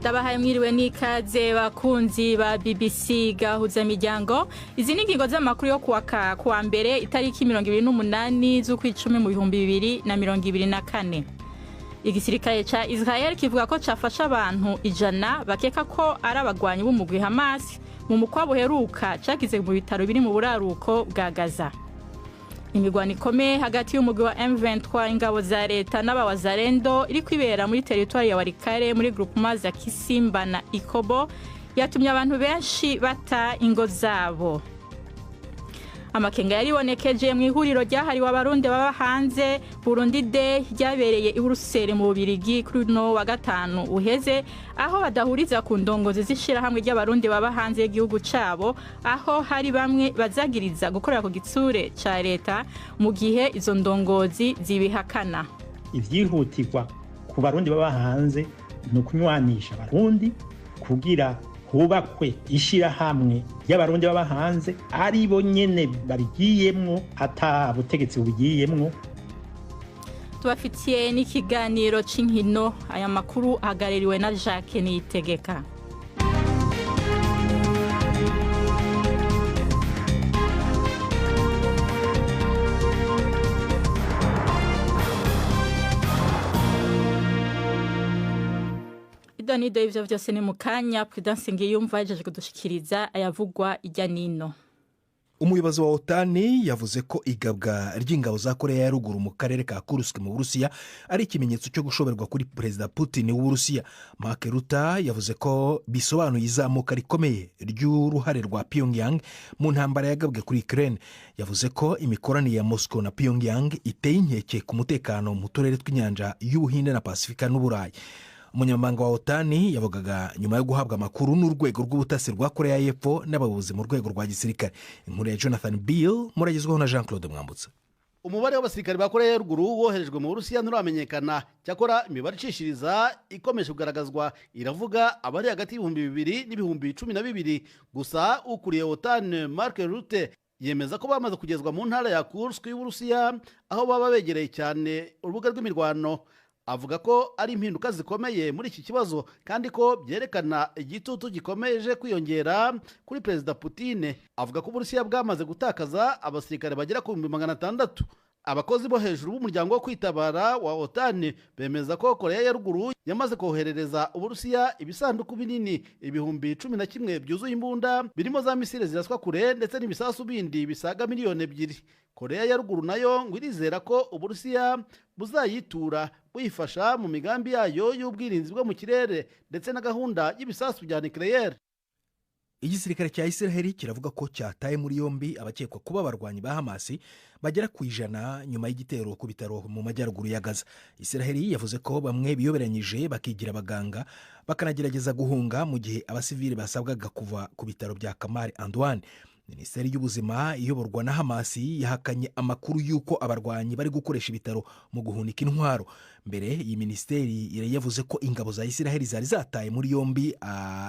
Ndabahaye mwiriwe n'ikaze, bakunzi ba BBC Gahuza Miryango. Izi ni ingingo z'amakuru yo kuwa mbere, itariki 28 z'ukwicumi mu 2024. Igisirikare ca Israel kivuga ko cafashe abantu 100 bakeka ko ari abagwanyi b'umugwi Hamas mu mukwabu uheruka cagize mu bitaro biri mu buraruko bwa Gaza. Imigwano ikomeye hagati y'umugwi wa M23, ingabo za leta n'abawazalendo iri kwibera muri teritwari ya Walikale, muri groupement za Kisimba na Ikobo, yatumye abantu benshi bata ingo zabo. Amakenga yaribonekeje mu ihuriro ryahariwe Abarundi baba hanze, Burundi Day, ryabereye i Buruseli mu Bubirigi kuri uno wa gatanu uheze, aho badahuriza ku ndongozi z'ishirahamwe ry'Abarundi baba hanze y'igihugu cabo, aho hari bamwe bazagiriza gukorera ku gitsure ca leta, mu gihe izo ndongozi zibihakana. Ivyihutirwa ku Barundi baba hanze ni ukunywanisha Abarundi kugira hubakwe ishirahamwe ry'Abarundi baba hanze, ari bo nyene babigiyemwo, ata butegetsi bubigiyemwo. Tubafitiye n'ikiganiro c'inkino. Aya makuru ahagarariwe na Jacques Niyitegeka. Idonido ivyo vyose ni mu kanya. Prudence Ngiyumva yajeje kudushikiriza ayavugwa irya nino. Umuyobozi wa OTAN yavuze ko igabwa ry'ingabo za Korea ya Ruguru mu karere ka Kursk mu Burusiya ari ikimenyetso cyo gushoberwa kuri Perezida Putin w'Uburusiya. Mark Rutte yavuze ko bisobanuye izamuka rikomeye ry'uruhare rwa Pyongyang mu ntambara yagabwe kuri Ukraine. Yavuze ko imikoranire ya Moscow na Pyongyang iteye inkeke ku mutekano mu turere tw'inyanja y'Ubuhinde na Pasifika n'Uburayi. Umunyamabanga wa OTAN yavugaga nyuma yo guhabwa amakuru n'urwego rw'ubutasi rwa Korea y'Epfo n'abayobozi mu rwego rwa gisirikare. Inkuru ya Jonathan Bill muragezwaho na Jean Claude Mwambutsa. Umubare w'abasirikare ba Korea ya Ruguru woherejwe mu Burusiya nturamenyekana. Cyakora imibare icishiriza ikomeje kugaragazwa iravuga abari hagati y'2000 n'ibihumbi 12. Gusa ukuriye OTAN, Mark Rutte, yemeza ko bamaze kugezwa mu ntara ya Kursk y'Uburusiya, aho baba begereye cyane urubuga rw'imirwano. Avuga ko ari impinduka zikomeye muri iki kibazo, kandi ko byerekana igitutu gikomeje kwiyongera kuri Perezida Putin. Avuga ko Uburusiya bwamaze gutakaza abasirikare bagera ku 600,000. Abakozi bo hejuru b'umuryango wo kwitabara wa OTAN bemeza ko Korea ya Ruguru yamaze koherereza Uburusiya ibisanduku binini 11,000 byuzuye imbunda, birimo za misile ziraswa kure ndetse n'ibisasu bindi bisaga miliyoni 2. Korea ya Ruguru nayo ngo irizera ko Uburusiya buzayitura buyifasha mu migambi yayo y'ubwirinzi bwo mu kirere ndetse na gahunda y'ibisasu bya nucléaire. Igisirikare cya Israheli kiravuga ko cyataye muri yombi abakekwa kuba abarwanyi ba Hamasi bagera ku 100 nyuma y'igitero ku bitaro mu majyaruguru ya Gaza. Israheli yavuze ko bamwe biyoberanyije bakigira abaganga, bakanagerageza guhunga mu gihe abasivili basabwaga kuva ku bitaro bya Kamal Adwan. Minisiteri y'Ubuzima iyoborwa na Hamasi yahakanye amakuru y'uko abarwanyi bari gukoresha ibitaro mu guhunika intwaro. Mbere iyi minisiteri yavuze ko ingabo za Israheli zari zataye muri yombi,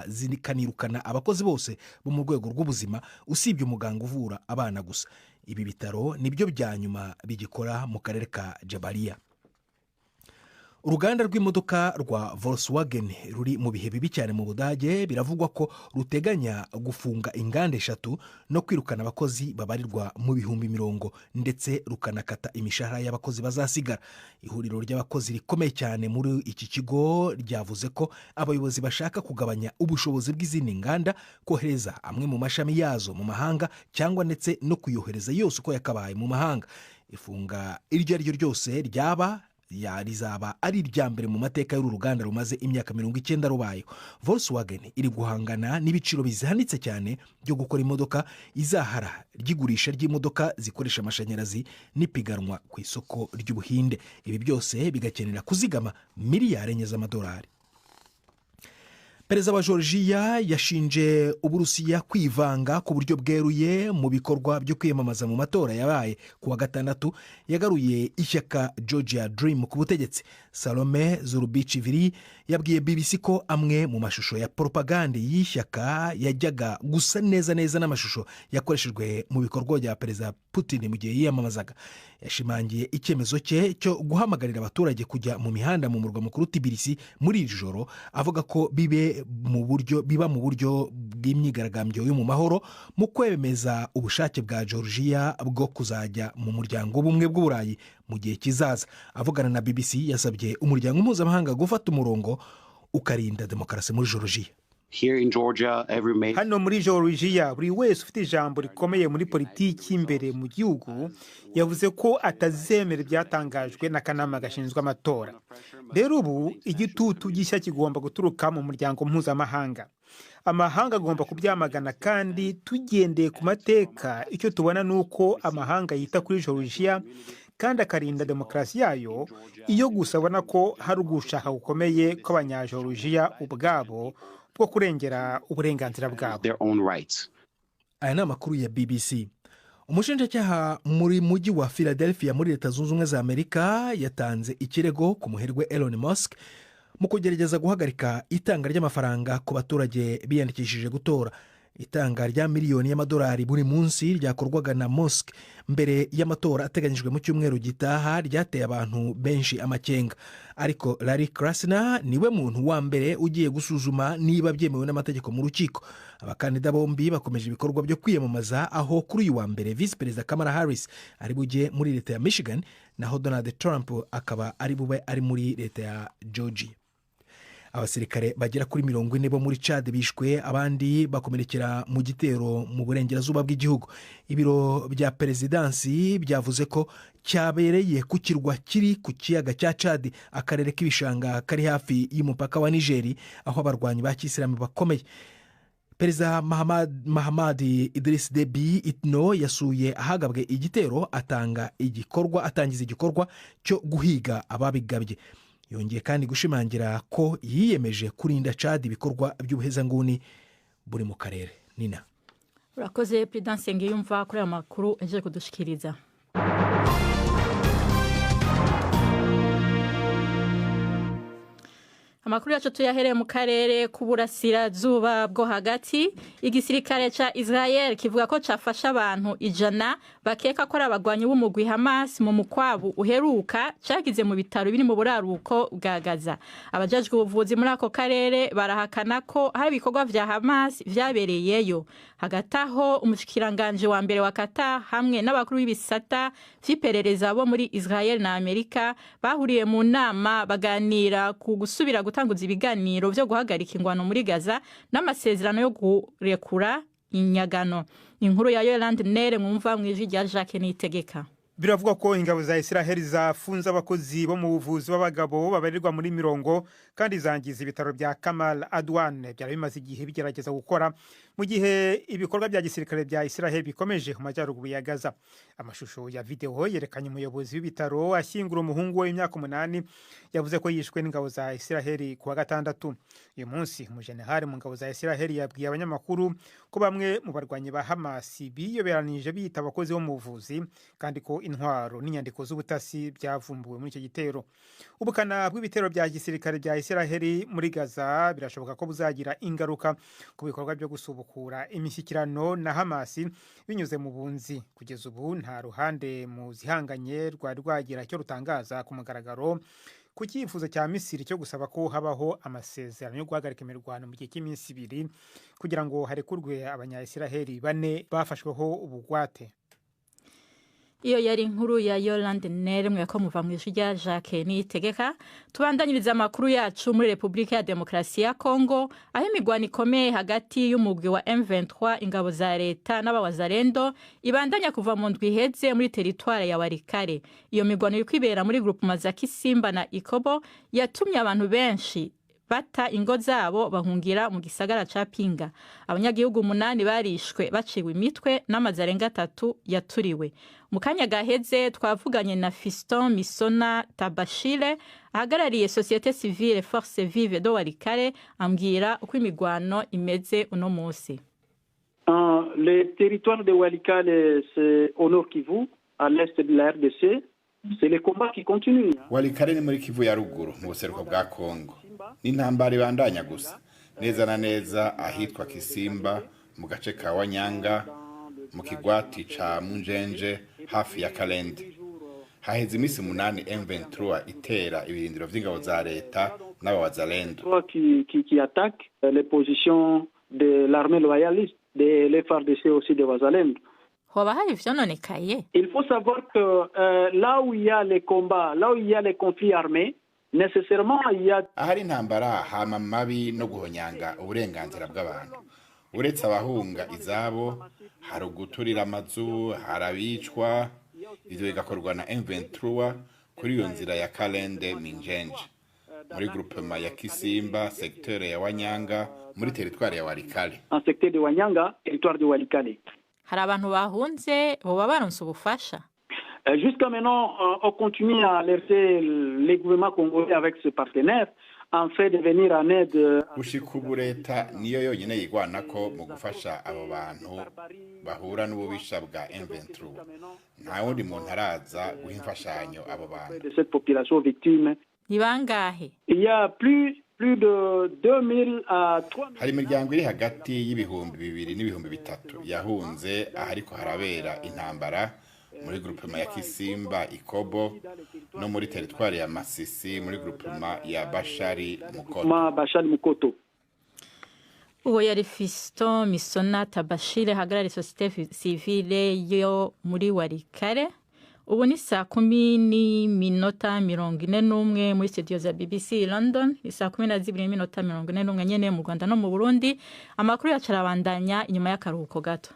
zikanirukana abakozi bose bo mu rwego rw'ubuzima, usibye umuganga uvura abana gusa. Ibi bitaro nibyo bya nyuma bigikora mu karere ka Jabaliya. Uruganda rw'imodoka rwa Volkswagen ruri mu bihe bibi cyane mu Budage. Biravugwa ko ruteganya gufunga inganda eshatu no kwirukana abakozi babarirwa mu bihumbi mirongo, ndetse rukanakata imishahara y'abakozi bazasigara. Ihuriro ry'abakozi rikomeye cyane muri iki kigo ryavuze ko abayobozi bashaka kugabanya ubushobozi bw'izindi nganda, kohereza amwe mu mashami yazo mu mahanga, cyangwa ndetse no kuyohereza yose uko yakabaye mu mahanga. Ifunga iryo ari ryo ryose ryaba ya rizaba ari irya mbere mu mateka y'uru ruganda rumaze imyaka 90 rubayeho. Volkswagen iri guhangana n'ibiciro bizihanitse cyane byo gukora imodoka, izahara ry'igurisha ry'imodoka zikoresha amashanyarazi n'ipiganwa ku isoko ry'Ubuhinde. Ibi byose bigakenera kuzigama miliyari 4 z'amadolari. Perezida wa Georgia yashinje Uburusiya kwivanga ku buryo bweruye mu bikorwa byo kwiyamamaza mu matora yabaye ku wa gatandatu yagaruye ishyaka Georgia Dream ku butegetsi. Salome Zourabichvili yabwiye BBC ko amwe mu mashusho ya poropagande y'ishyaka yajyaga gusa neza neza n'amashusho yakoreshejwe mu bikorwa bya Perezida Putin mu gihe yiyamamazaga. Yashimangiye icyemezo cye cyo guhamagarira abaturage kujya mu mihanda mu murwa mukuru Tbilisi muri iri joro, avuga ko bibe mu buryo biba mu buryo bw'imyigaragambyo yo mu mahoro mu kwemeza ubushake bwa Georgia bwo kuzajya mu muryango w'Ubumwe bw'Uburayi mu gihe kizaza. Avugana na BBC, yasabye umuryango mpuzamahanga gufata umurongo ukarinda demokarasi muri Georgia. Hano muri Georgia, buri wese ufite ijambo rikomeye muri politiki imbere mu gihugu yavuze ko atazemera ibyatangajwe n'akanama gashinzwe amatora. Rero ubu igitutu gishya kigomba guturuka mu muryango mpuzamahanga. Amahanga agomba kubyamagana, kandi tugendeye ku mateka, icyo tubona ni uko amahanga yita kuri Georgia kandi akarinda demokarasi yayo iyo gusa abona ko hari ugushaka gukomeye kw'Abanyageorgia ubwabo bwo kurengera uburenganzira bwabo. Aya ni amakuru ya BBC. Umushinjacyaha muri mujyi wa Philadelphia muri Leta Zunze Ubumwe za Amerika yatanze ikirego ku muherwe Elon Musk mu kugerageza guhagarika itanga ry'amafaranga ku baturage biyandikishije gutora. Itanga rya miliyoni y'amadolari buri munsi ryakorwaga na Musk mbere y'amatora ateganyijwe mu cyumweru gitaha ryateye abantu benshi amakenga, ariko Larry Krasner niwe muntu wa mbere ugiye gusuzuma niba byemewe n'amategeko mu rukiko. Abakandida bombi bakomeje ibikorwa byo kwiyamamaza, aho kuri uyu wa mbere Visi Perezida Kamala Harris ari bujye muri leta ya Michigan, naho Donald Trump akaba ari bube ari muri leta ya Georgia. Abasirikare bagera kuri 40 bo muri Chad bishwe, abandi bakomerekera mu gitero mu burengerazuba bw'igihugu. Ibiro bya perezidansi byavuze ko cyabereye ku kirwa kiri ku kiyaga cya Chad, akarere k'ibishanga kari hafi y'umupaka wa Nigeri, aho abarwanyi ba kisilamu bakomeye. Perezida Mahamad Idris Deby Itno yasuye ahagabwe igitero, atanga igikorwa atangiza igikorwa cyo guhiga ababigabye. Yongeye kandi gushimangira ko yiyemeje kurinda Chad ibikorwa by'ubuhezanguni buri mu karere. Nina. Urakoze, Prudence Ngiyumva, kuri aya makuru aje kudushikiriza. Amakuru yacu tuyahereye mu karere k'uburasirazuba bwo hagati. Igisirikare ca Israel kivuga ko cafashe abantu 100 bakeka ko ari abagwanyi b'umugwi Hamas mu mukwabu uheruka cagize mu bitaro biri mu buraruko bwa Gaza. Abajejwe ubuvuzi muri ako karere barahakana ko hari ibikorwa vya Hamas vyabereyeyo. Hagati aho, umushikiranganje wa mbere wa Qatar hamwe n'abakuru b'ibisata vy'iperereza bo muri Israel na Amerika bahuriye mu nama baganira ku gusubira gutanguza ibiganiro vyo guhagarika ingwano muri Gaza n'amasezerano yo kurekura inyagano. Inkuru ya Yolande Nere mwumva mw'ijwi rya Jacques Nitegeka. Biravugwa ko ingabo za Israel zafunze abakozi bo mu buvuzi b'abagabo babarirwa muri mirongo kandi zangiza ibitaro bya Kamal Adwan byari bimaze igihe bigerageza gukora, mu gihe ibikorwa bya gisirikare bya Israel bikomeje mu majyaruguru ya Gaza. Amashusho ya video yerekanye umuyobozi w'ibitaro ashyingura umuhungu we w'imyaka 8 yavuze ko yishwe n'ingabo za Israel ku wa gatandatu. Uyu munsi umujenerali mu ngabo za Israel yabwiye abanyamakuru ko bamwe mu barwanyi ba Hamas biyoberanije biyita abakozi bo mu buvuzi, kandi ko intwaro n'inyandiko z'ubutasi byavumbuwe muri icyo gitero. Ubukana bw'ibitero bya gisirikare bya Israel muri Gaza birashoboka ko buzagira ingaruka ku bikorwa byo gusubukura imishyikirano na Hamas binyuze mu bunzi. Kugeza ubu nta ruhande mu zihanganye rwari rwagira icyo rutangaza ku mugaragaro ku cyifuzo cya Misiri cyo gusaba ko habaho amasezerano yo guhagarika imirwano mu gihe cy'iminsi 2 kugira ngo harekurwe Abanya-Israheli bane bafashweho ubugwate. Iyo yari inkuru ya Yolande Nere mweko muva mu ijwi rya Jacques Niyitegeka. Tubandanyiriza amakuru yacu muri Republika ya Demokarasi ya Kongo, aho imigwano ikomeye hagati y'umugwi wa M23, ingabo za leta n'abawazarendo ibandanya kuva mu ndwi iheze muri teritware ya Walikale. Iyo migwano iri kwibera muri groupement za Kisimba na Ikobo yatumye abantu benshi bata ingo zabo bahungira mu gisagara ca Pinga. Abanyagihugu 8 barishwe baciwe imitwe n'amazu arenga 3 yaturiwe. Mu kanya gaheze twavuganye na Fiston Misona Tabashire ahagarariye Société Civile Force Vive de Walikale, ambwira uko imigwano imeze uno munsi. Le territoire de Walikale, c'est au Nord Kivu, à l'est de la RDC. C'est les combats qui continuent. Walikale ni muri Kivu ya ruguru mu buseruko bwa Kongo. Ni intambara ibandanya gusa neza na neza ahitwa Kisimba mu gace ka Wanyanga mu kigwati ca Munjenje hafi ya Kalende. Haheze iminsi 8 M23 itera ibirindiro vy'ingabo za leta n'abawazalendo qui attaque les positions de l'armée loyaliste de l'FARDC aussi de Wazalendo. Hoba hari ivyononekaye? Il faut savoir que là où il y a les combats, là où il y a les conflits armés, nécessairement il y a ahari intambara hama mabi no guhonyanga uburenganzira bw'abantu. Uretse abahunga izabo, hari uguturira amazu, hari abicwa, ivyo bigakorwa na M23 kuri iyo nzira ya Kalende Minjenje muri groupement ya Kisimba, secteur ya Wanyanga, muri territoire ya Walikale. En secteur de Wanyanga, territoire de Walikale. Hari abantu bahunze boba baronse ubufasha? Jusqu'à maintenant, on continue à alerter les gouvernements congolais avec ses partenaires en fait de venir en aide. Gushika ubu leta niyo yonyine yigwanako mu gufasha abo bantu bahura n'ububisha bwa M23. Nta wundi muntu araza guha imfashanyo abo bantu. De cette population victime. Ni bangahe? Il y a plus de 2000 à 3000. Hari imiryango iri hagati y'2000 n'ibihumbi 3 yahunze ahariko harabera intambara muri groupement ya Kisimba Ikobo no muri territoire ya Masisi muri groupement ya Bashari Mukoto. Bashari Mukoto. Uwo yari Fiston Misona Tabashire hagarariye Société Civile yo muri Walikale. Ubu ni 10:41 muri studio za BBC London, 12:41 nyene mu Rwanda no mu Burundi. Amakuru yacu arabandanya inyuma y'akaruhuko gato.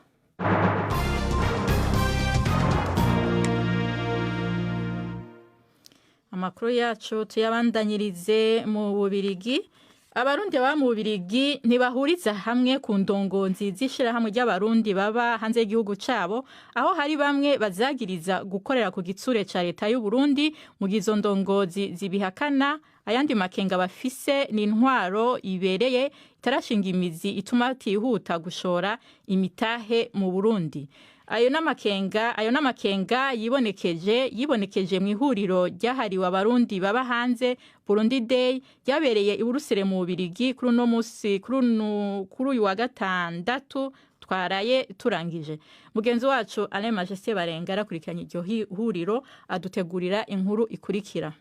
Amakuru yacu tuyabandanyirize mu Bubirigi. Abarundi baba mu Bubirigi ntibahuriza hamwe ku ndongozi z'ishirahamwe ry'abarundi baba hanze y'igihugu cabo, aho hari bamwe bazagiriza gukorera ku gitsure ca leta y'u Burundi mu gizo ndongozi zibihakana. Ayandi makenga bafise ni intwaro ibereye itarashinga imizi ituma batihuta gushora imitahe mu Burundi. Ayo n'amakenga yibonekeje mu ihuriro ryahariwe abarundi baba hanze Burundi Day ryabereye i Buruseli mu Bubirigi kuri uno musi kuri uyu wa gatandatu twaraye turangije. Mugenzi wacu Alain Majesté Barenga arakurikiranye iryo huriro adutegurira inkuru ikurikira.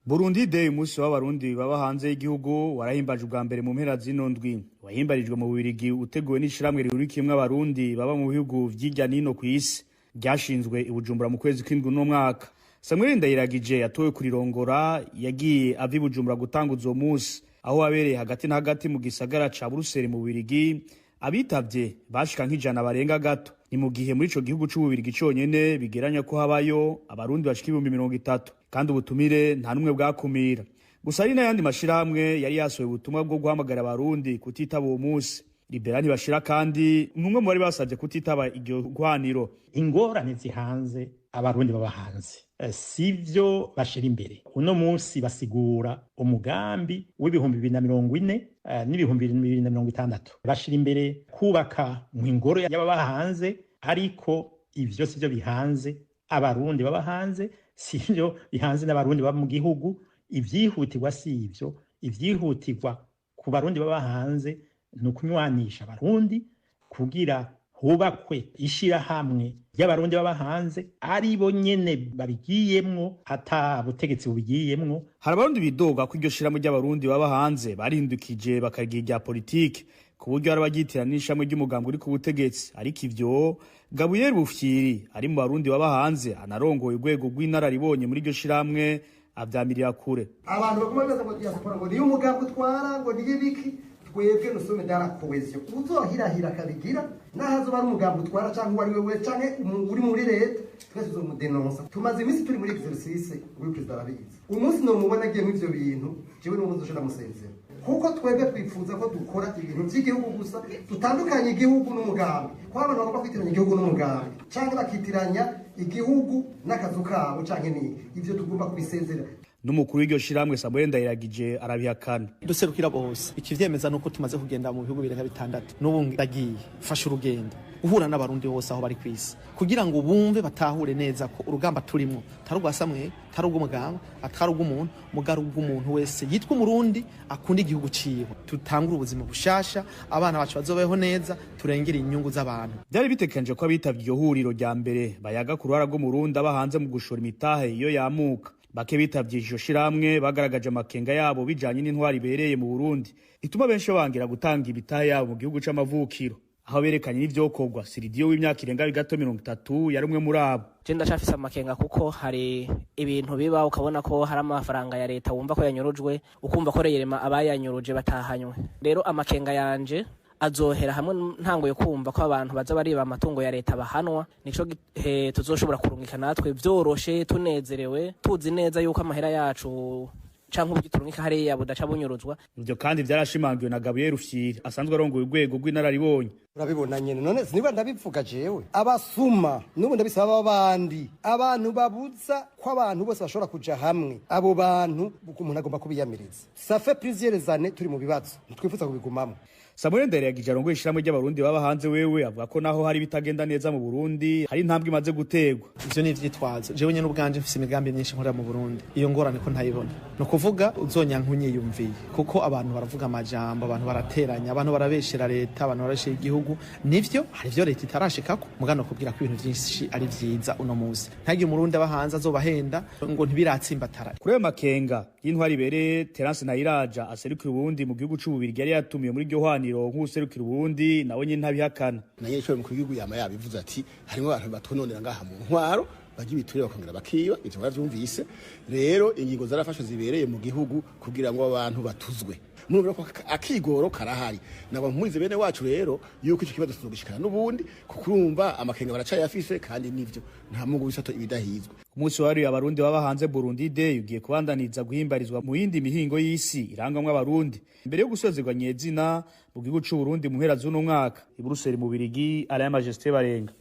Burundi Day, umunsi w'abarundi baba hanze y'igihugu, warahimbaje ubwa mbere mu mpera zino ndwi. Wahimbarijwe mu Bubirigi uteguwe n'ishirahamwe rihurikiyemwo abarundi baba mu bihugu vy'irya nino kw'isi, ryashinzwe i Bujumbura mu kwezi kw'indwi uno mwaka. Samuel Ndayiragije yatowe kurirongora, yagiye ava i Bujumbura gutanguza uwo munsi, aho wabereye hagati na hagati mu gisagara ca Buruseli mu Bubirigi. Abitavye bashika nk'ijana barenga gato. Ni mu gihe muri ico gihugu c'Ububirigi conyene bigeranya ko habayo abarundi bashika 30,000, kandi ubutumire nta numwe bwakumira. Gusa hari n'ayandi mashirahamwe yari yasohoye ubutumwa bwo guhamagara abarundi kutitaba uwo munsi. Libera ntibashira kandi numwe mu bari basavye kutitaba iryo gwaniro. Ingorane zihanze abarundi baba hanze sivyo bashira imbere. Uno munsi basigura umugambi w'2040 n'2060. Bashira imbere kubaka mu ingoro y'ababa hanze, ariko ivyo sivyo bihanze abarundi baba hanze, sivyo bihanze n'abarundi baba mu gihugu. Ivyihutirwa si ivyo, ivyihutirwa ku barundi baba hanze ni ukunywanisha abarundi kugira hubakwe ishirahamwe ry'abarundi baba hanze ari bo nyene babigiyemwo, ata butegetsi bubigiyemwo. Hari abarundi bidoga ko iryo shirahamwe ry'abarundi baba hanze barihindukije bakagira irya politike, ku buryo hari abaryitira n'ishirahamwe ry'umugambi uri ku butegetsi. Ariko ivyo Gabriel Bufyiri ari mu barundi baba hanze anarongoye urwego rw'inararibonye muri iryo shirahamwe avyamirira kure. Abantu baguma bibaza ngo diaspora ngo niyo umugambi utwara ngo niyo ibiki. Twebwe nous sommes dans la cohésion. Uzohirahira akabigira naho azoba ari umugambi utwara canke uwo ari we wese canke uri muri leta, twese tuzomudenonsa. Tumaze iminsi turi muri exercice, uyu perezida arabizi. Umunsi nomubona agiye muri ivyo bintu, jewe n'uwo nzoca ndamusezera, kuko twebwe twifuza ko dukora ibintu by'igihugu gusa, dutandukanye igihugu n'umugambi, kuko abantu bagomba kwitiranya igihugu n'umugambi canke bakitiranya igihugu n'akazu kabo canke niki. Ivyo tugomba kubisezera. N'umukuru w'iryo shirahamwe Samuel Ndayiragije arabihakana. Duserukira bose. Ikivyemeza nuko tumaze kugenda mu bihugu birenga bitandatu. N'ubu ndagiye fasha urugendo uhura n'Abarundi bose aho bari kwisi, kugira ngo bumve, batahure neza ko urugamba turimo atari urwa Samweli, atari urw'umuganga, atari urw'umuntu mugari, urw'umuntu wese yitwa Umurundi akunda igihugu ciwe. Tutangure ubuzima bushasha, abana bacu bazobeho neza, turengere inyungu z'abantu. Byari bitekanije ko abitabye iryo huriro rya mbere bayaga ku ruhara rw'Umurundi aba hanze mu gushora imitahe iyo yamuka. Bake bitavye iryo shirahamwe bagaragaje amakenga yabo bijanye n'intwari ibereye mu Burundi ituma benshi bangira gutanga imitahe yabo mu gihugu c'amavukiro, aho berekanye n'ivyokorwa. Siridiyo w'imyaka irenga gato 30 yari umwe muri abo. Je ndacafise amakenga, kuko hari ibintu biba ukabona ko hari amafaranga ya leta wumva ko yanyurujwe, ukumva ko reyerema abayanyuruje batahanywe. Rero amakenga yanje azohera hamwe ntanguye kumva ko abantu baza bariba amatungo ya leta bahanwa. Nico gihe tuzoshobora kurungika natwe vyoroshe, tunezerewe, tuzi neza yuko amahera yacu canke uburyo turungika hariya budaca bunyuruzwa. Ivyo kandi vyarashimangiwe na Gabriel Rufyiri asanzwe arongoye urwego rw'inararibonye. Urabibona nyene, none niba ndabivuga jewe, abasuma n'ubu ndabisaba abandi, abantu babuza ko abantu bose bashobora kuja hamwe, abo bantu umuntu agomba kubiyamiriza. Ça fait plusieurs années turi mu bibazo, ntitwifuza kubigumamo. Samuel Ndayiragije arongoye ishirahamwe ry'Abarundi baba hanze wewe avuga ko naho hari bitagenda neza mu Burundi, hari intambwe imaze guterwa. Ivyo ni ivyitwazo. Jewe nyene ubwanje mfise imigambi myinshi nkorera mu Burundi, iyo ngorane ko ntayibona. Ni ukuvuga uzonyanka unyiyumviye, kuko abantu baravuga amajambo, abantu barateranya, abantu barabeshera leta, abantu barabeshera igihugu. Nivyo, hari ivyo leta itarashikako, mugano kubwira ko ibintu vyinshi ari vyiza uno munsi. Ntagire Umurundi aba hanze azobahenda ngo ntibiratsimbatara. Kuri ayo makenga y'intwari ibereye, Terence Ntayiraja aserukira Uburundi mu gihugu c'Ububirigi yari yatumiwe muri iryo hwaniro nk'userukira Uburundi, nawe nyene ntabihakana. Naye cyo mukuru w'igihugu yama yabivuze ati harimo abantu batononera ngaha mu ntwaro, bagira ibiturire bakongera bakiba. Ivyo baravyumvise. Rero ingingo zarafashwe zibereye mu gihugu kugira ngo abantu batuzwe. Murumva ko akigoro karahari. Nabo mpurize bene wacu rero yuko ico kibazo tuzogishikana n'ubundi, kuko urumva amakenga baracayafise, kandi nivyo nta mungu w'isato ibidahizwe. Umunsi wahariwe Abarundi baba hanze, Burundi Day, ugiye kubandaniza guhimbarizwa mu yindi mihingo y'isi irangwamwo Abarundi mbere yo gusozerwa nyezina mu gihugu c'Uburundi mu mpera z'uno mwaka. I Buruseli mu Bubirigi, Alain Majesté Barenga.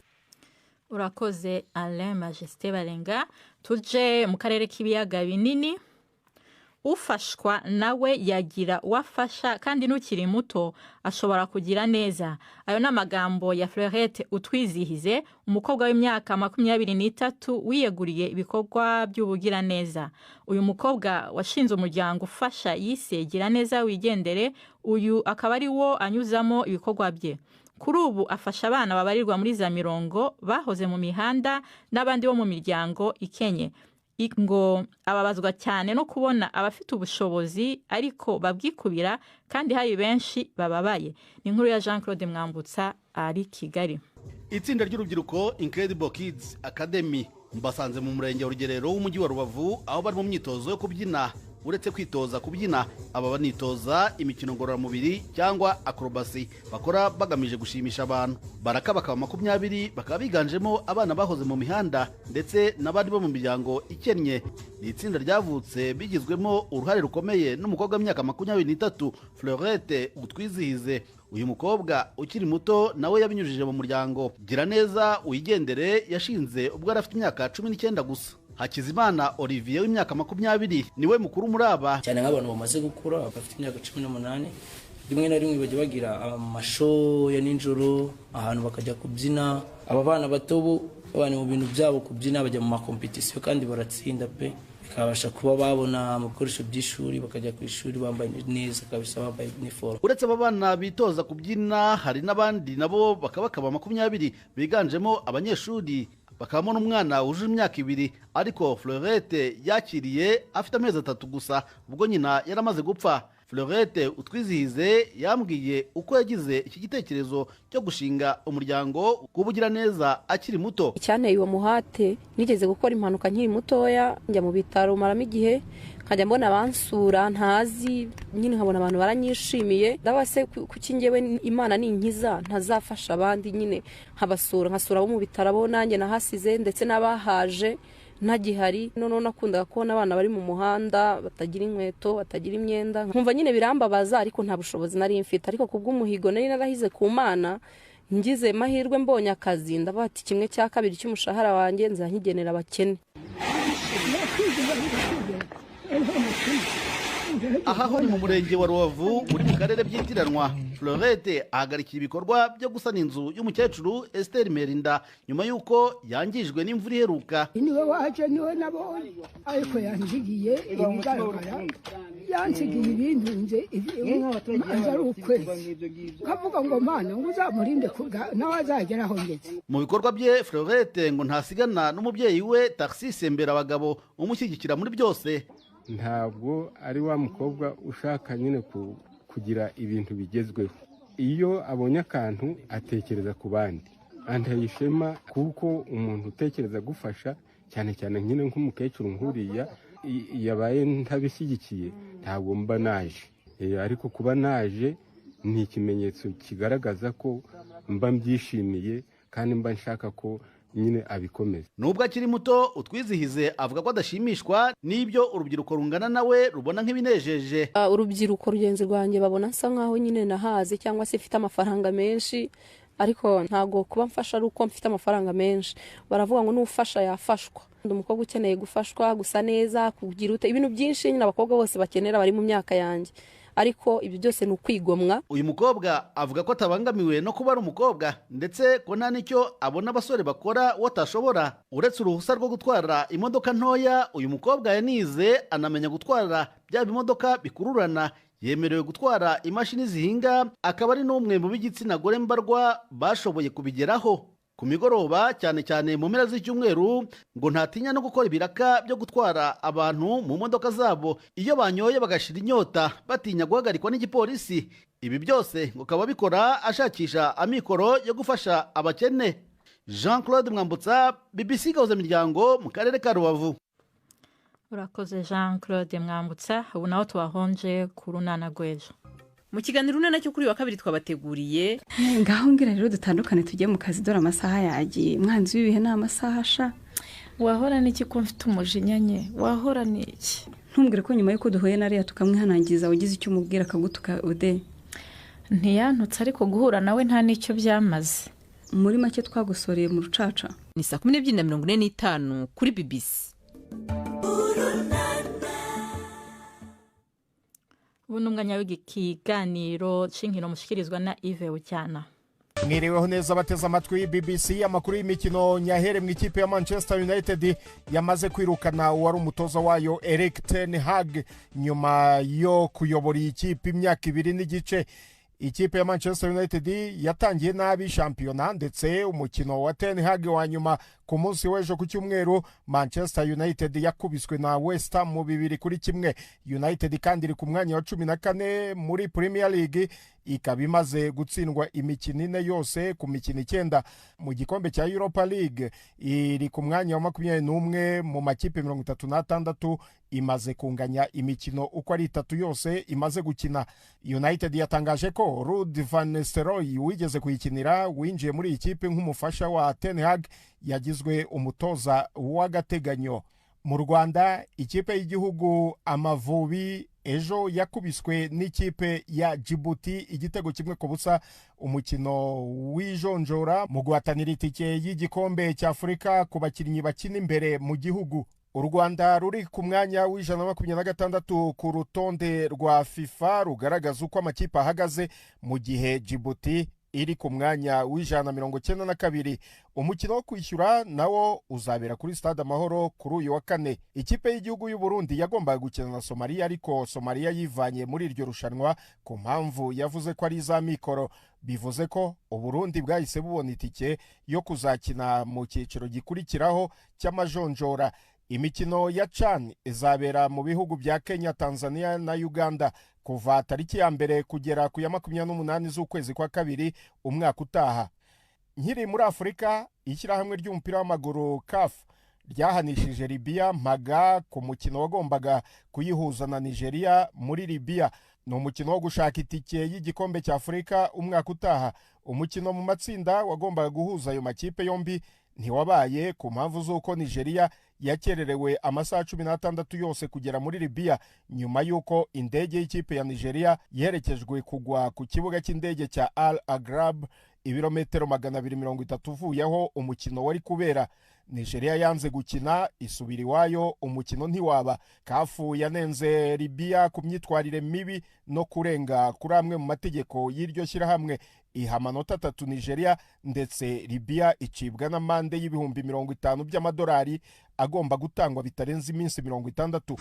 Urakoze Alain Majesté Barenga. Tuje mu karere k'ibiyaga binini. Ufashwa nawe yagira uwafasha, kandi n'ukiri muto ashobora kugira neza. Ayo ni amagambo ya Fleurette Utwizihize, umukobwa w'imyaka 23 wiyeguriye ibikorwa by'ubugiraneza. Uyu mukobwa washinze umuryango ufasha yise Gira Neza Wigendere, uyu akaba ari wo anyuzamo ibikorwa bye. Kuri ubu afasha abana babarirwa muri za mirongo bahoze mu mihanda n'abandi bo mu miryango ikenye. Ngo ababazwa cyane no kubona abafite ubushobozi ariko babwikubira kandi hari benshi bababaye. Ni inkuru ya Jean Claude Mwambutsa ari Kigali. Itsinda ry'urubyiruko Incredible Kids Academy mbasanze mu murenge wa Rugerero w'umujyi wa Rubavu, aho bari mu myitozo yo kubyina. Uretse kwitoza kubyina, aba banitoza imikino ngororamubiri cyangwa acrobacy bakora bagamije gushimisha abantu. Barakabakaba 20, bakaba biganjemo abana bahoze mu mihanda ndetse n'abandi bo mu miryango ikennye. Ni itsinda ryavutse bigizwemo uruhare rukomeye n'umukobwa w'imyaka 23 Fleurette Utwizihize. Uyu mukobwa ukiri muto nawe yabinyujije mu muryango Gira Neza Wigendere yashinze ubwo yari afite imyaka 19 gusa. Hakizimana Olivier w'imyaka 20 niwe mukuru muri aba. Cyane nk'abantu bamaze gukura bafite imyaka 18, rimwe na rimwe bajya bagira amashow ya nijoro ahantu bakajya kubyina. Aba bana bato bo bari mu bintu byabo kubyina, bajya mu makompetisiyo kandi baratsinda pe, bikabasha kuba babona ibikoresho by'ishuri, bakajya ku ishuri bambaye neza kabisa, bambaye uniform. Uretse aba bana bitoza kubyina, hari n'abandi nabo bakabakaba 20 biganjemo abanyeshuri, bakabamo n'umwana wujuje imyaka 2, ariko Fleurette yakiriye afite amezi 3 gusa ubwo nyina yaramaze gupfa. Fleurette Utwizihize yambwiye uko yagize iki gitekerezo cyo gushinga umuryango w'ubugiraneza akiri muto. Icyanteye uwo muhate, nigeze gukora impanuka nkiri mutoya, njya mu bitaro maramo igihe, nkajya mbona abansura ntazi nyine, nkabona abantu baranyishimiye. Ndabase kuki njyewe Imana ninkiza ntazafasha abandi nyine, nkabasura, nkasura abo mu bitaro abo nanjye nahasize ndetse n'abahaje ntagihari. Noneho nakundaga kubona abana bari mu muhanda batagira inkweto, batagira imyenda, nkumva nyine birambabaza, ariko nta bushobozi nari mfite. Ariko kubw'umuhigo nari narahize ku Mana, ngize mahirwe mbonye akazi, ndavuga ati 1/2 cy'umushahara wanjye nzankigenera abakene. Aha ho ni mu murenge wa Rubavu uri mu karere byitiranwa. Fleurette ahagarikiye ibikorwa byo gusana inzu y'umukecuru Esther Merinda nyuma y'uko yangijwe n'imvura iheruka. Niwe waje, niwe nabonye, ariko yanzigiye ibigaragara, yansigiye ibintu nze ari ukwezi, nkavuga ngo Mana ngo uzamurinde nawe azagera aho ngeze. Mu bikorwa bye Fleurette ngo ntasigana n'umubyeyi we Tarcisse Mberabagabo umushyigikira muri byose. Ntabwo ari wa mukobwa ushaka nyine kugira ibintu bigezweho. Iyo abonye akantu atekereza ku bandi, anteye ishema kuko umuntu utekereza gufasha cyane cyane nyine nk'umukecuru nkuriya yabaye ntabishyigikiye ntabwo mba naje. Ariko kuba naje ni ikimenyetso kigaragaza ko mba mbyishimiye kandi mba nshaka ko nyine abikomeza. Nubwo akiri muto, Utwizihize avuga ko adashimishwa n'ibyo urubyiruko rungana nawe rubona nk'ibinejeje. Urubyiruko rugenzi rwanjye babona nsa nkaho nyine nahaze cyangwa se mfite amafaranga menshi, ariko ntago kuba mfasha ari uko mfite amafaranga menshi. Baravuga ngo n'ufasha yafashwa. Ndi umukobwa ukeneye gufashwa, gusa neza, kugira ute, ibintu byinshi nyine abakobwa bose bakenera bari mu myaka yanjye, ariko ibyo byose ni ukwigomwa. Uyu mukobwa avuga ko atabangamiwe no kuba ari umukobwa, ndetse ko nta n'icyo abona abasore bakora watashobora. Uretse uruhusa rwo gutwara imodoka ntoya, uyu mukobwa yanize anamenya gutwara bya bimodoka bikururana. Yemerewe gutwara imashini zihinga, akaba ari n'umwe mu b'igitsina gore mbarwa bashoboye kubigeraho. Ku migoroba cyane cyane mu mpera z'icyumweru ngo ntatinya no gukora ibiraka byo gutwara abantu mu modoka zabo iyo banyoye bagashira inyota, batinya guhagarikwa n'igipolisi. Ibi byose ngo akaba abikora ashakisha amikoro yo gufasha abakene. Jean Claude Mwambutsa, BBC Gahuzamiryango mu karere ka Rubavu. Urakoze Jean Claude Mwambutsa. Ubu naho tubahonje ku runana rw'ejo. Mu kiganiro Urunana cyo kuri wa kabiri twabateguriye ngaho ngira rero dutandukane tujye mu kazi, dore amasaha yagiye. Mwanzi w'ibihe ni amasaha sha. Wahora n'iki ko mfite umujinya nye? Wahora n'iki? Ntumbwire ko nyuma y'uko duhuye na Leah tukamwihanangiriza wagize icyo umubwira akagutuka ude. Ntiyantutse, ariko guhura nawe nta n'icyo byamaze. Muri make twagusoreye mu rucaca. Ni 12:45 kuri BBC. Ubu ni umwanya w'ikiganiro cy'inkino mushikirizwa na Yves Bucyana. Mwiriweho neza bateze amatwi BBC. Amakuru y'imikino nyahere mu ikipe ya Manchester United yamaze kwirukana uwari umutoza wayo Erik ten Hag nyuma yo kuyobora iyi kipe imyaka 2.5. Ikipe ya Manchester United yatangiye nabi shampiyona, ndetse umukino wa Ten Hag wa nyuma ku munsi w'ejo ku cyumweru Manchester United yakubiswe na West Ham mu 2-1. United kandi iri ku mwanya wa 14 muri Premier League, ikaba imaze gutsindwa imikino 4 yose ku mikino 9. Mu gikombe cya Europa League iri ku mwanya wa 21 mu makipe 36, imaze kunganya imikino uko ari 3 yose imaze gukina. United yatangaje ko Ruud van Nistelrooy wigeze kuyikinira winjiye muri iyi kipe nk'umufasha wa Ten Hag yagizwe umutoza w'agateganyo. Mu Rwanda ikipe y'igihugu Amavubi ejo yakubiswe n'ikipe ya Djibouti 1-0, umukino w'ijonjora mu guhatanira itike y'igikombe cya Afurika ku bakinnyi bakina imbere mu gihugu. U Rwanda ruri ku mwanya wa 126 ku rutonde rwa FIFA rugaragaza uko amakipe ahagaze, mu gihe Djibouti iri ku mwanya wa 192. Umukino wo kwishyura nawo uzabera kuri Stade Amahoro kuri uyu wa kane. Ikipe y'igihugu y'u Burundi yagombaga gukina na Somalia, ariko Somalia yivanye muri iryo rushanwa ku mpamvu yavuze ko ari za mikoro. Bivuze ko u Burundi bwahise bubona itike yo kuzakina mu cyiciro gikurikiraho cy'amajonjora. Imikino ya CHAN izabera mu bihugu bya Kenya, Tanzania na Uganda. kuva tariki ya 1 kugera ku ya 28 z'ukwezi kwa 2 umwaka utaha. Nkiri muri Afurika, ishyirahamwe ry'umupira w'amaguru CAF ryahanishije Libya mpaga ku mukino wagombaga kuyihuza na Nigeria muri Libya. Ni umukino wo gushaka itike y'igikombe cya Afurika umwaka utaha. Umukino mu matsinda wagombaga guhuza ayo makipe yombi ntiwabaye ku mpamvu z'uko Nigeria yakererewe amasaha 16 yose kugera muri Libya, nyuma y'uko indege y'ikipe ya Nigeria yerekejwe kugwa ku kibuga cy'indege cya Al Agrab, ibirometero 230 uvuyeho umukino wari kubera. Nigeria yanze gukina isubira iwayo, umukino ntiwaba. Kafu yanenze Libya ku myitwarire mibi no kurenga kuri amwe mu mategeko y'iryo shyirahamwe, iha amanota 3 Nigeria, ndetse Libya icibwa n'amande y'ibihumbi 50 by'amadolari agomba gutangwa bitarenze iminsi 60.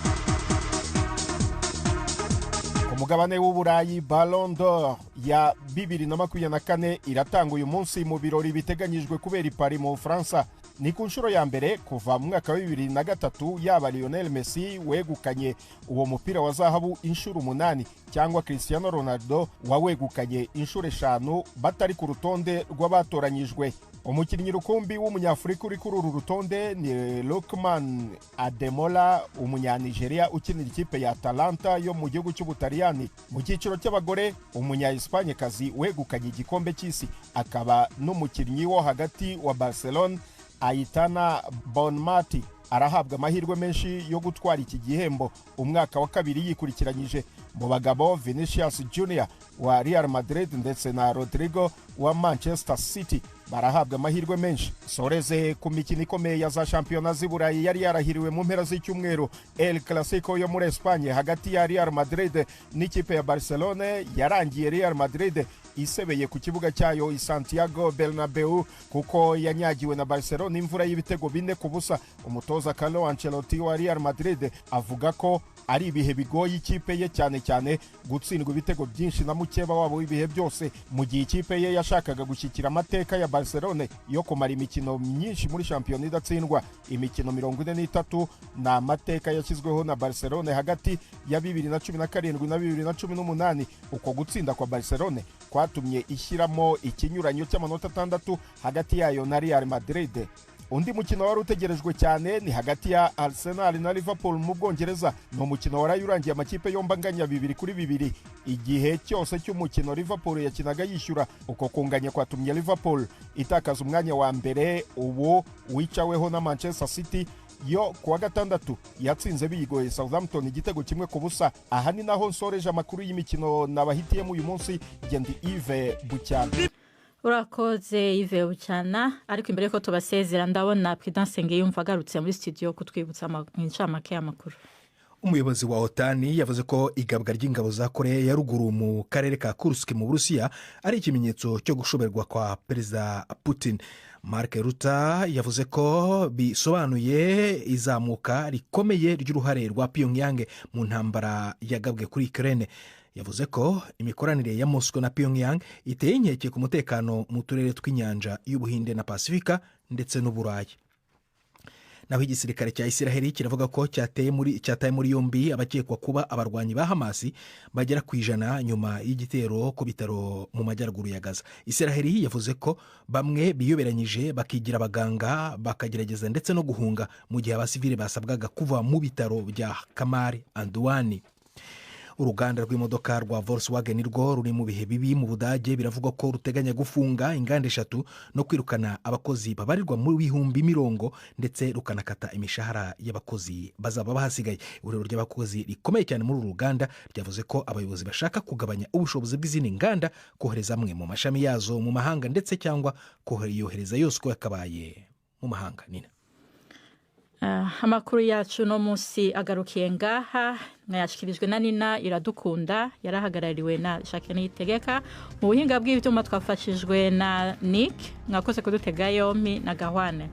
Ku mugabane w'Uburayi, Ballon d'Or ya 2024 iratanga uyu munsi mu birori biteganyijwe kubera i Paris mu Bufaransa. Ni ku nshuro ya mbere kuva mu mwaka wa 2003 yaba Lionel Messi wegukanye uwo mupira wa zahabu inshuro 8 cyangwa Cristiano Ronaldo wawegukanye inshuro 5 batari ku rutonde rw'abatoranyijwe. Umukinnyi rukumbi w'umunyafurika uri kuri uru rutonde ni Lookman Ademola, umunyanigeria ukinira ikipe ya Atalanta yo mu gihugu cy'Ubutaliyani. Mu cyiciro cy'abagore, umunya-Espanyekazi wegukanye igikombe cy'isi akaba n'umukinnyi wo hagati wa Barcelona Aitana Bonmati arahabwa amahirwe menshi yo gutwara iki gihembo umwaka wa 2 yikurikiranyije. Mu bagabo, Vinicius Junior wa Real Madrid ndetse na Rodrigo wa Manchester City barahabwa amahirwe menshi. Soreze ku mikino ikomeye ya za shampiyona z'i Burayi yari yarahiriwe mu mpera z'icyumweru. El Clasico yo muri Espagne hagati ya Real Madrid n'ikipe ya Barcelone yarangiye Real Madrid isebeye ku kibuga cyayo i Santiago Bernabeu, kuko yanyagiwe na Barcelone imvura y'ibitego 4-0. Umutoza Carlo Ancelotti wa Real Madrid avuga ko ari ibihe bigoye ikipe ye, cyane cyane gutsindwa ibitego byinshi na mukeba wabo w'ibihe byose, mu gihe ikipe ye yashakaga gushyikira amateka ya Barcelone yo kumara imikino myinshi muri shampiyona idatsindwa. Imikino 43 ni amateka yashyizweho na Barcelone hagati ya 2017 na 2018. Uko gutsinda kwa Barcelone kwatumye ishyiramo ikinyuranyo cy'amanota 6 hagati yayo na Real Madrid. Undi mukino wari utegerejwe cyane ni hagati ya Arsenal na Liverpool mu Bwongereza. Ni umukino waraye urangiye amakipe yombi anganya 2-2. Igihe cyose cy'umukino Liverpool yakinaga yishyura. Uko kunganya kwatumye Liverpool itakaza umwanya wa mbere ubu wicaweho na Manchester City yo kuwa gatandatu yatsinze bigoye Southampton igitego 1-0. Aha ni naho nsoreje amakuru y'imikino nabahitiyemo uyu munsi. Gendi Yves Bucyana. Urakoze Yves Bucyana, ariko imbere ko tubasezera ndabona Prudence Ngiyumva agarutse muri studio kutwibutsa incamake y'amakuru. Umuyobozi wa OTAN yavuze ko igabwa ry'ingabo za Korea ya ruguru mu karere ka Kursk mu Burusiya ari ikimenyetso cyo gushoberwa kwa Perezida Putin. Mark Rutte yavuze ko bisobanuye izamuka rikomeye ry'uruhare rwa Pyongyang mu ntambara yagabwe kuri Ukraine. Yavuze ko imikoranire ya Moscow na Pyongyang iteye inkeke ku mutekano mu turere tw'inyanja y'Ubuhinde na Pasifika ndetse n'Uburayi. Naho igisirikare cya Isiraheli kiravuga ko cyataye muri yombi abakekwa kuba abarwanyi ba Hamasi bagera ku 100 nyuma y'igitero ku bitaro mu majyaruguru ya Gaza. Isiraheli yavuze ko bamwe biyoberanyije bakigira abaganga bakagerageza ndetse no guhunga mu gihe abasivile basabwaga kuva mu bitaro bya Kamari Anduani. Uruganda rw'imodoka rwa Volkswagen rwo ruri mu bihe bibi mu Budage, biravugwa ko ruteganya gufunga inganda 3 no kwirukana abakozi babarirwa mu 20,000 ndetse rukanakata imishahara y'abakozi bazaba bahasigaye. Ihuriro ry'abakozi rikomeye cyane muri uru ruganda ryavuze ko abayobozi bashaka kugabanya ubushobozi bw'izindi nganda, kohereza amwe mu mashami yazo mu mahanga ndetse cyangwa kohereza yose uko yakabaye mu mahanga. Nina, amakuru yacu no munsi agarukiye ngaha, mwayashikirijwe na Nina Iradukunda, yarahagarariwe na Jacques Niyitegeka. Mu buhinga bw'ibyuma twafashijwe na Nick. Mwakoze kudutega yombi na Gahwane.